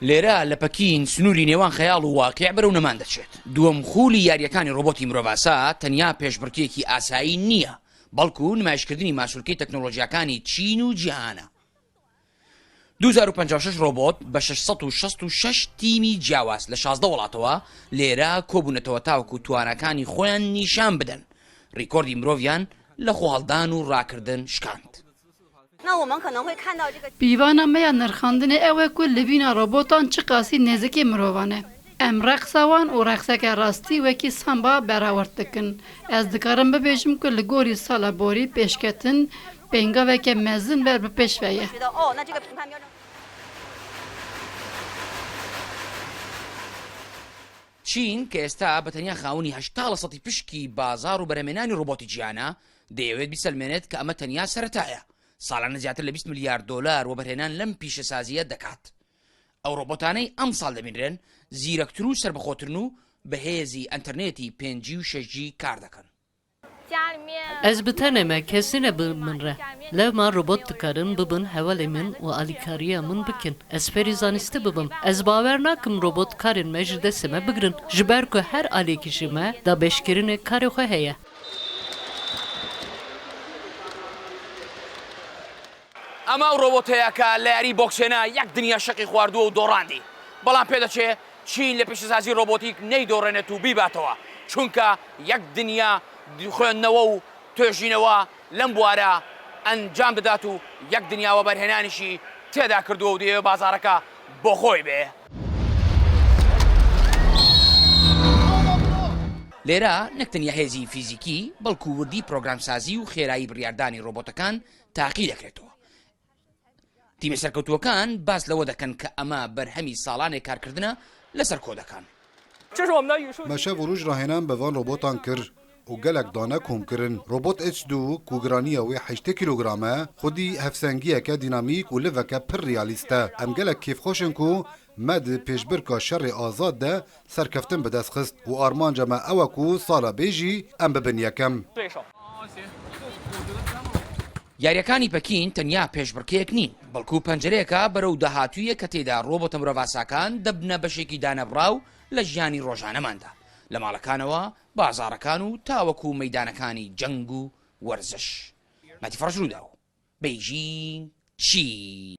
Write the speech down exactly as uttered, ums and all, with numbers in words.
لێرە لە پەکین سنووری نێوان خەیاڵ و واقیع بەرەو نەمان دەچێت. دووەم خولی یاریەکانی ڕۆبۆتی مرۆڤاسا تەنیا پێشبڕکێکی ئاسایی نییە، بەڵکو نمایشکردنی ماسوولکەی تەکنۆلۆژیاکانی چین و جیهانە. دوو هەزار و پەنجا و شەش ڕۆبۆت بە شەش سەد و شەست و شەش تیمی جیاواز لە شازدە وڵاتەوە لێرە کۆبوونەتەوە، تاوەکو توانەکانی خۆیان نیشان بدەن. ڕیکۆردی مرۆڤیان لە خۆهەڵدان و ڕاکردن شکاند. 那我们可能会看到这个 Pîvana me ya nirxandinê ew e ku livîna robotan çiqasî nêzikî mirovan e. Em reqsa wan û reqseke rastî wekî samba berawert dikin. Ez dikarim bibêjim ku li gorî sala borî pêşketin pêngaveke mezin ber bi pêş ve ye. 觉得哦，那这个评判标准 چین کە ئێستا بە تەنیا خاوەنی هەشتا لە سەدی پشکی بازار و بەرهەمێنانی ڕۆبۆتی جیهانە، دەیەوێت بیسەلمێنێت کە ئەمە تەنیا سەرەتایە. ساڵانە زیاتر لە بیست ملیار دۆلار وە بەرهێنان لەم پیشەسازیە دەکات. ئەو ڕۆبۆتانەی ئەم ساڵ دەبینرێن زیرەکتر و سربەخۆترن و بە هێزی ئەنتەرنێتی پێنج جی و شەش جی کار دەکەن. Ez bi tenê me, kesî ne bi min re. Lewma robot dikarin bibin hevalê min û alîkariya min bikin. Ez fêrî zanistî bibim. Ez bawer nakim robot karên me ji destê me bigirin. Ji ber ku her aliyekî ji me dabeşkirinê karê xwe heye. ئەمە ئەو ڕۆبۆتەیە کە لە یاری بۆکسێنا یەک دنیا شەقی خواردووە و دۆڕاندی. بەڵام پێدەچێ چین لە پیشەسازی ڕۆبۆتیک نەیدۆڕێنێت و بیباتەوە، چونکە یەک دنیا خوێندنەوە و توێژینەوە لەم بوارە ئەنجام دەدات و یەک دنیا وەبەرهێنانیشی تێدا کردووە و دەیەوێت بازاڕەکە بۆ خۆی بێ. لێرە نەک تەنیا هێزی فیزیکی، بەڵکو وردی پرۆگرامسازی و خێرایی بڕیاردانی ڕۆبۆتەکان تاقی دەکرێتەوە. تیمە سەرکەوتووەکان باس لەوە دەکەن کە ئەمە بەرهەمی ساڵانێک کارکردنە لەسەر کۆدەکان. Me şev û roj re hênan bi van robotan kir û gelek dane kom kirin. Robot H du ku giraniya wê heştê kîlogram e, xwedî hevsengiyeke dînamîk û liveke pir realîst e. Em gelek kêfxweş in ku me di pêşbirka şerê azad de serkeftin bi dest xist û armanca me ew e ku sala bê jî em bibin yekem. یاریەکانی پەکین تەنیا پێشبڕکێیەک نین، بەڵکو پەنجەرەیەکە بەرەو داهاتوویە کە تێدا ڕۆبۆتە مرۆڤاساکان دەبنە بەشێکی دانەبڕاو لە ژیانی ڕۆژانەماندا، لە ماڵەکانەوە، بازاڕەکان و تاوەکو مەیدانەکانی جەنگ و وەرزش. ماتی فەڕەج، ڕووداو، بەیژین، چین.